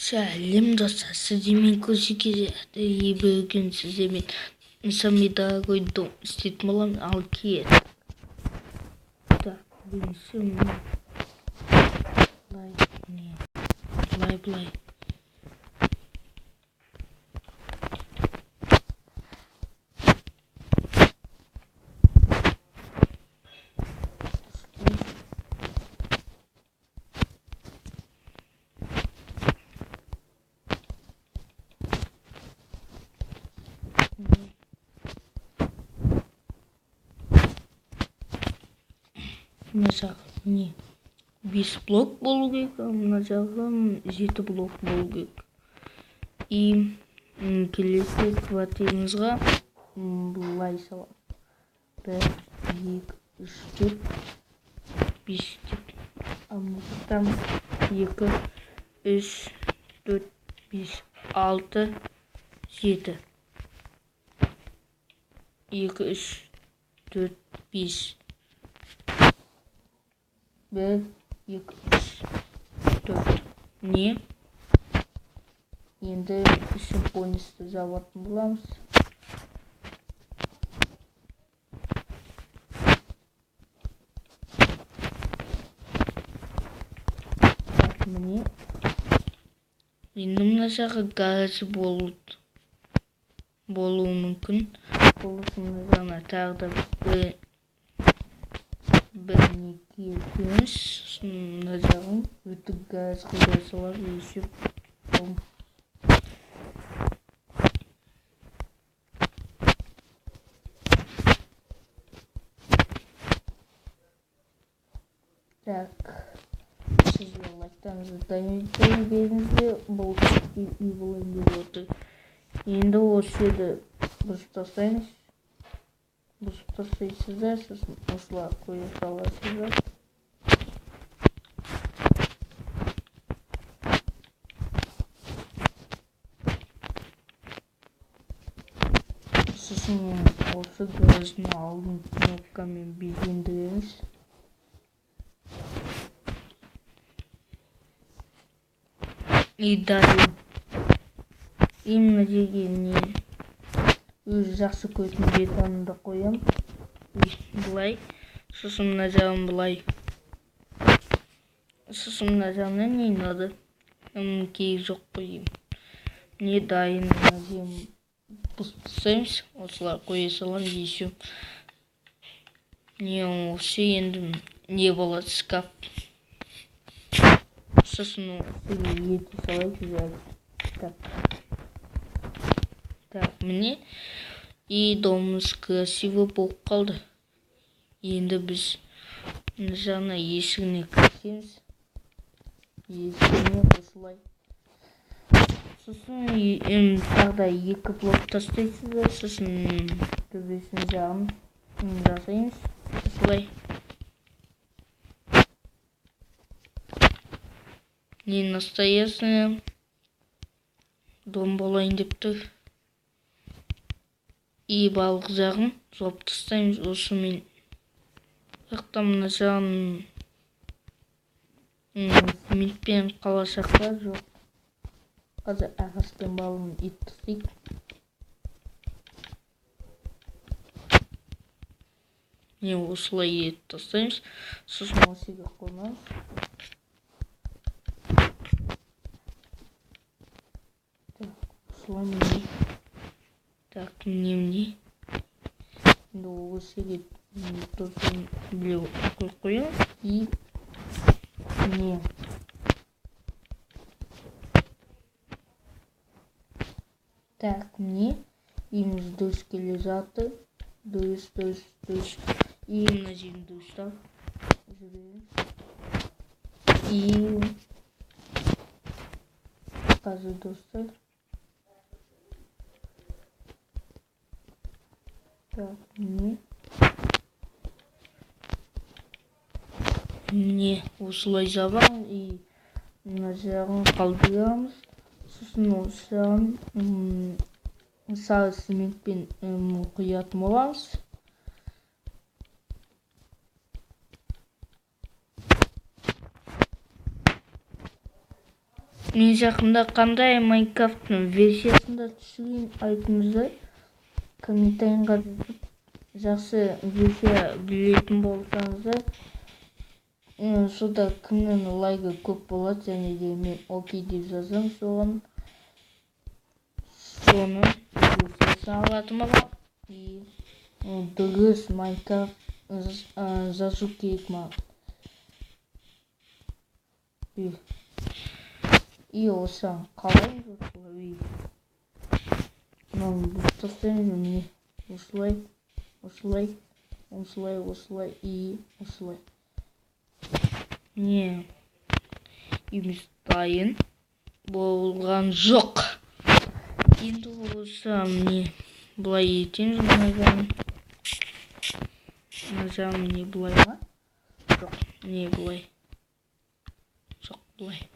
Сәлем достар, сіздермен көрші бүгін сіздермен самый дорогой дом істейтін боламын. Ал кеттік. Так, бірінші былай, не, былай, былай. Мына жағы не 5 блок болу керек, ал мына жағы 7 блок болу керек. И келесі квартирамызға былай саламыз. 1, 2, 3, 4, 5 деп. Ал мына жақтан 2, 3, 4, 5, 6, 7. 2, 3, 4, 5. 1, 2, 3, 4. Не? Енді ішін полностью жабатын боламыз. Так, міне. Енді мына жағы гараж болуы мүмкін. Ол үшін мына жағына тағы да бір не келтіреміз. Сосын мына жағын өте гараж қылдыра саламыз. Еще дом. Так, сіздер лайктарыңызды дайындай беріңіздер. Бұл үй болайын деп отыр. Енді осы жерді бұзып тастаймыз. Бұзып тастайсыздар, сосын осылай қоя саласыздар. Сосын осы гараждың алдын кнопкамен безендіреміз. И далее. И мына жерге не өзі жақсы көретін бетонды қоямын. Былай. Сосын мына жағын былай. Сосын мына жағына не надо? Керек жоқ қоямын. Не дайын мына жерін бұзып тастаймыз. Осылай қоя саламыз. Еще не осы енді не болады шкаф. Сосын ете салайық. Так. Так, міне. И домымыз красиво болып қалды. Енді біз мына жағына есігіне кірісеміз. Есігіне осылай. Сосын тағы да 2 блок тастайсыздар. Сосын төбесін жағын жасаймыз. Осылай. Не настоящий дом болайын деп тұр. И балық жағын жауып тастаймыз осымен. Жақта мына жағын цементпен қаласақ па? Жоқ. Қазір ағашпен балығын етіп тастайық. Не осылай етіп тастаймыз. Сосын осы жерге қоймаймыз. Так, осылай міне. Так, міне, міне. Енді осы жерге тосын біле қойып қоямыз. И міне. Так, міне. Үйіміз дұрыс келе жатыр. Дұрыс, дұрыс, дұрыс. И мына жерін дұрыстап жібереміз. И қазір достар. Так, міне. Міне осылай жабамыз. И мына жағын қалдырамыз. Сосын осы жағын сары цементпен құятын боламыз. Мен жақында қандай Майнкрафттың версиясында түсірейін, айтыңыздар. Комментарийға жазып, жақсы версия білетін болсаңыздар, сонда кімнің лайкі көп болады, және де мен окей деп жазамын, соған соның версиясын алатын боламын. И дұрыс Майнкрафт жазу керек маған. И осыған қалаймыз осылай. Мынаны бұзып тастаймыз, міне осылай, осылай, осылай, осылай и осылай. Міне үйіміз дайын болған жоқ. Енді болса міне былай етеміз, мына жағын. Мына жағын міне былай ма? Жоқ, міне былай. Жоқ, былай.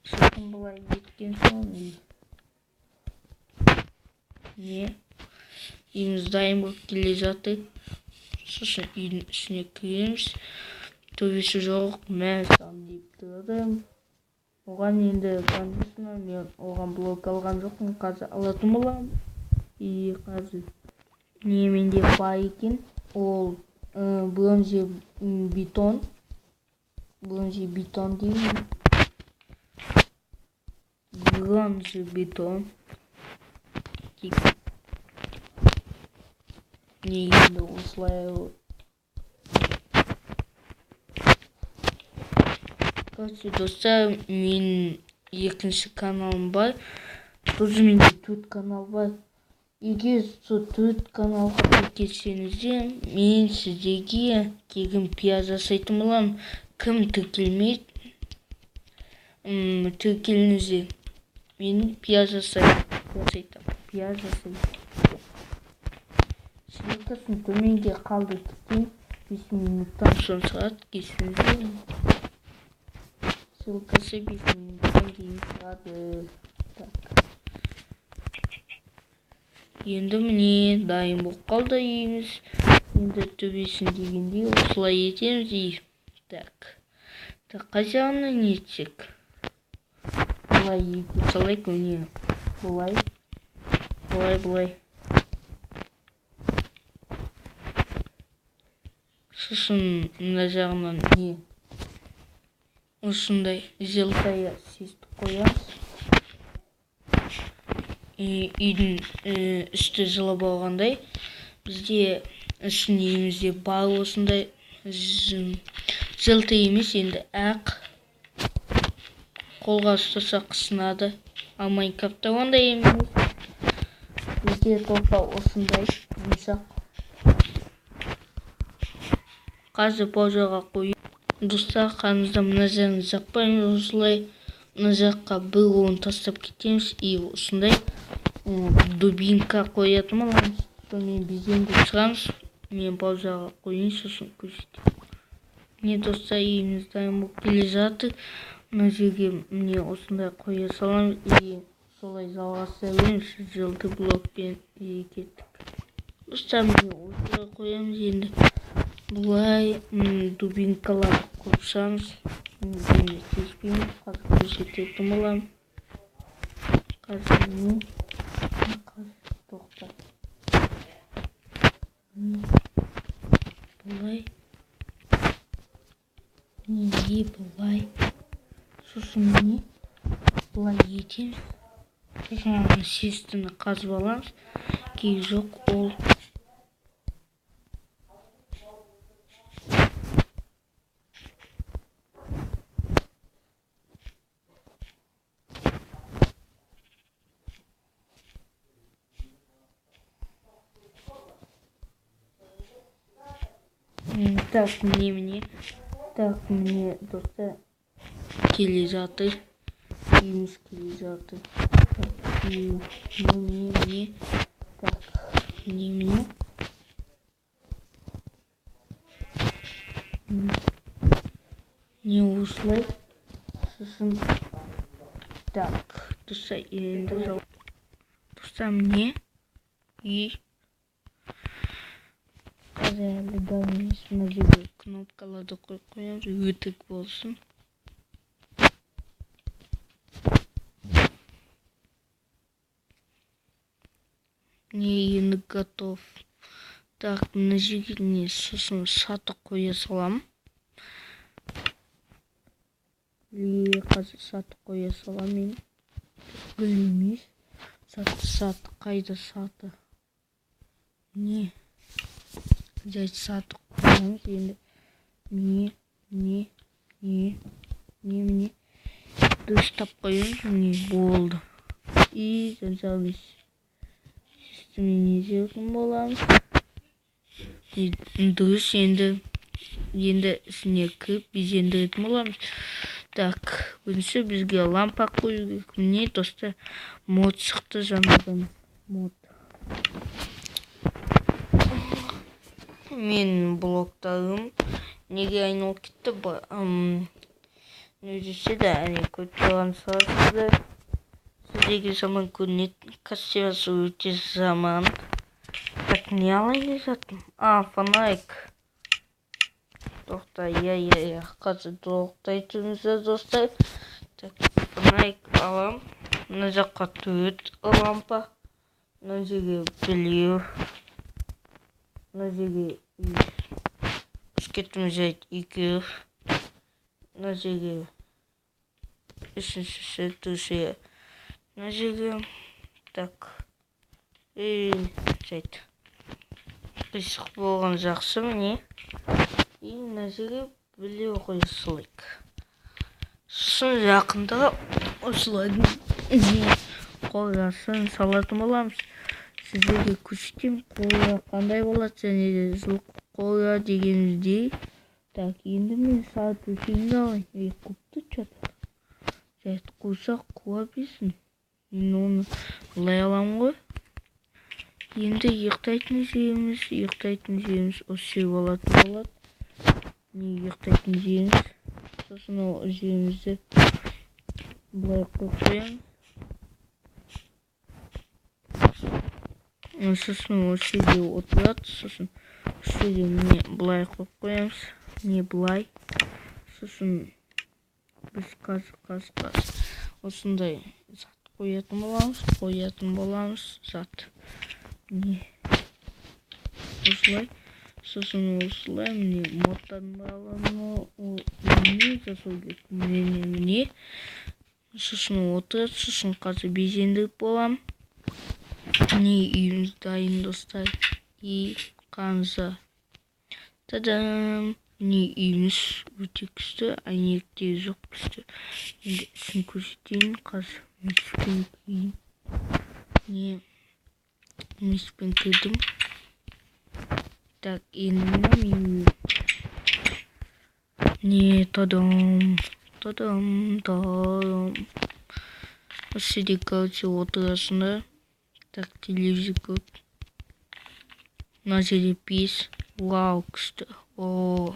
Сосын былай еткен соң міне үйіміз дайын болып келе жатыр. Сосын үйдің ішіне кіреміз. Төбесі жоқ, мәссаған деп тұрады. Оған енді конечно мен оған блок алған жоқпын, қазір алатын боламын. И қазір не менде бар екен, ол бронзе бетон. Бронзе бетон деймін. Бронзе бетон. Не енді осылай. Короче, достар, мен екінші каналым бар. Тоже менде 4 канал бар. Егер сол 4 каналға тіркелсеңіздер, мен сіздерге тегін пиар жасайтын боламын. Кім тіркелмейді, тіркеліңіздер. Мен пиар жасайтын, пиар жасайтын. Ссылкасын төменге қалдырып кетейін. 5 минуттан соң шығады, кешіріңіздер. Ссылкасы 5 минуттан кейін шығады. Так. Енді міне дайын болып қалды үйіміз. Енді төбесін дегендей осылай етеміз. И так. Так, қай жағынан етсек? Былай ете салайық, міне. Былай. Былай, былай. Сосын мына жағынан не? Осындай желтая сесті қоямыз. И үйдің үсті жылы болғандай, бізде үстін үйімізде бар осындай желтый емес, енді ақ. Қолға ұстаса қысынады. Ал Майнкрафтта ондай емес. Бізде только осындай жұмсақ. Қазір паузаға қойып, достар, қанымызда мына жағын жаппаймыз, осылай мына жаққа бір оғын тастап кетеміз. И осындай дубинка қоятын боламыз. Сонымен безендіріп шығамыз. Мен паузаға қояйын, сосын көрсетемін. Міне достар, үйіміз дайын болып келе жатыр. Мына жерге міне осындай қоя саламыз. И солай жалғастыра береміз. Желтый блокпен и кеттік. Достар, міне осылай қоямыз енді. Былай, дубинкалар қойып шығамыз. Міне теспейміз, қазір көрсететін боламын. Қазір міне, қазір тоқта. Міне, былай. Міне, былай. Сосын міне, былай етеміз. Сосын ана сестіні қазып аламыз. Керек жоқ ол. Так, міне, міне. Так, міне, достар, келе жатыр. Үйіміз келе жатыр. Так, міне, міне, міне. Так, міне, міне. Не осылай. Сосын, так, достар, енді достар, міне. Үй. Қазір әлі дайын емес. Мына жерге кнопкаларды қойып қоямыз, өтірік болсын. Не, енді готов. Так, мына жерге не, сосын саты қоя саламын. Қазір саты қоя саламын мен. Гүл емес. Саты, саты, қайда саты? Не? Жай саты қоямыз енді. Міне, міне, міне, міне, міне. Дұрыстап қоямыз, міне, болды. И жан-жағын системіне боламыз. Дұрыс, енді ішіне кіріп безендіретін боламыз. Так, бірінші бізге лампа қою керек. Міне, достар, мод шықты жаңадан. Мод. Мен блоктарым неге айналып кетті? Не десе де, әне көріп тұрған шығарсыздар. Сіздерге жаман көрінеді. Костюмасы өте жаман. Так, не алайын деп жаттым? А, фонарик. Тоқта, иә, иә, иә. Қазір тоқтай тұрыңыздар, достар. Так, фонарик алам. Мына жаққа 4 лампа. Мына жерге біреу. Мына жерге кеттім, жайт екеу. Мына жерге үшіншісі, төртінші. Мына жерге так. Жайт. Қисық болған жақсы, міне. И мына жерге біреу қоя салайық. Сосын жақында осылардың қорасын салатын боламыз. Сіздерге көрсетемін қора қандай болады және де жылқы қора дегеніміздей. Так, енді мен сағат төсегімді алайын. Ей, қуыпты чё-то. Жайт қуса қуа берсін. Мен оны былай аламын ғой. Енді ұйықтайтын жеріміз, осы жер болатын болады. Не, ұйықтайтын жеріміз. Сосын ол жерімізді былай қойып қоямыз. Сосын осы жерде отырады. Сосын осы жерде міне былай қойып қоямыз. Не, былай. Сосын біз қазір осындай зат қоятын боламыз. Зат. Міне осылай. Сосын осылай міне модтардың барлығын міне жасау керек. Міне, міне. Сосын отырады. Сосын қазір безендіріп боламын. Міне үйіміз дайын, достар. И қанша. Та-дам! Міне үйіміз өте күшті, әйнектері жоқ күшті. Енді ішін көрсетейін. Қазір мешпен кірейін. Міне мешпен кірдім. Так, енді мына менің. Не, та-дам, та-дам, та-дам. Осы жерде, короче, отырасың да. Так, телевизор көп. Мына жерде пеш. Вау, күшті. О,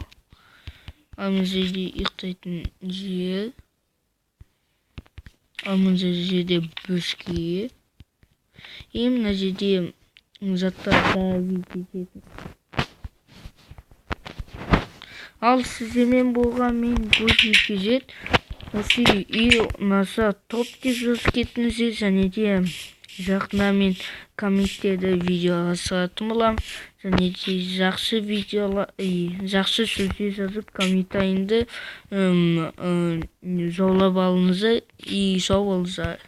мына жерде ұйықтайтын жер. Мына жерде бөшке. И мына жерде заттар ететін. Ал сіздермен болған мен Гози KZ. Осы үй ұнаса топ деп жазып кетіңіздер, және де жақында мен комменттерді видеоға салатын боламын. Және де жақсы видеолар, жақсы сөздер жазып комментарийді жаулап алыңыздар. И сау болыңыздар.